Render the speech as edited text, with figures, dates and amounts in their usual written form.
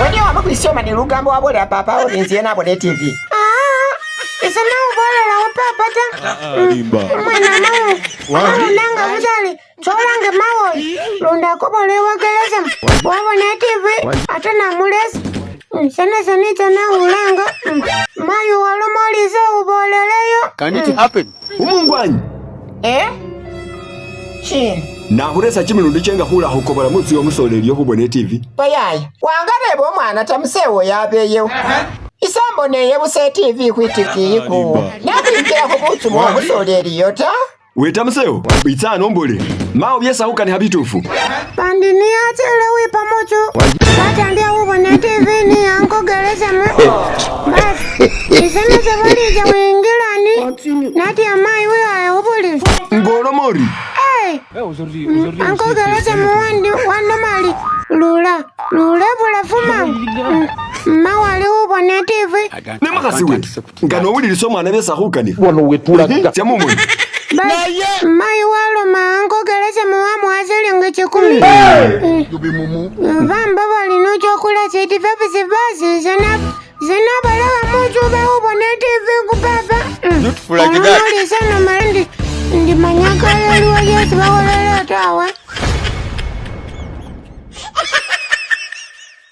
Weniyo wama khwisyoma ni lugambo wabolela papa uri inziye nabona e-tv. Ise nawubolelawo papa ta. Umwana mawu alondanga busa ari tsolange mawoyo lundi akobola ewakelesemu wabona e-tv ate namulesa. Ise nitsa nahulanga mayi waloma ori ise uboleleyo. Can it happen? Umungwanyi. Eh? Shina? Nakhuresa chimilundi chenga khula khukobola mutsu yomusoleli yokhubona e-tv. Bayaya, wangareba omwana ta musewo yabeyewo. Isamboneye busa e-tv khwitikiyi kuwo. Nakhwingilakho butsu mwa musoleliyo ta. Weta musewo, itsa ano mbole. Mawo byesi akhukanikha bitufu. Pandi niyatsile wipa mutsu watandya khubona e-tv niyankogelesemo. Basi ise nase baliza wingilani natya mayi wihaye khubulili. Ngoloma ori. Ankogelesemo wandi wanoma ali lula lula ebulafu mangu. Mma wali khubona e-tv. Ne mukhasi we, nga nowulilisa omwana byesi akhukanikha. Wano wetulaga. Tsya mumoni. Basi mayi waloma ankogelesemo wamuwa silingi 10. Bamba bali nochokula siti vapisi basi ise nabalekha mutsu bakhubona e-tv kupapa. Beautiful like that. Olisa nomala ndi ndimanyaka yaliwo byesi bakholela tawe.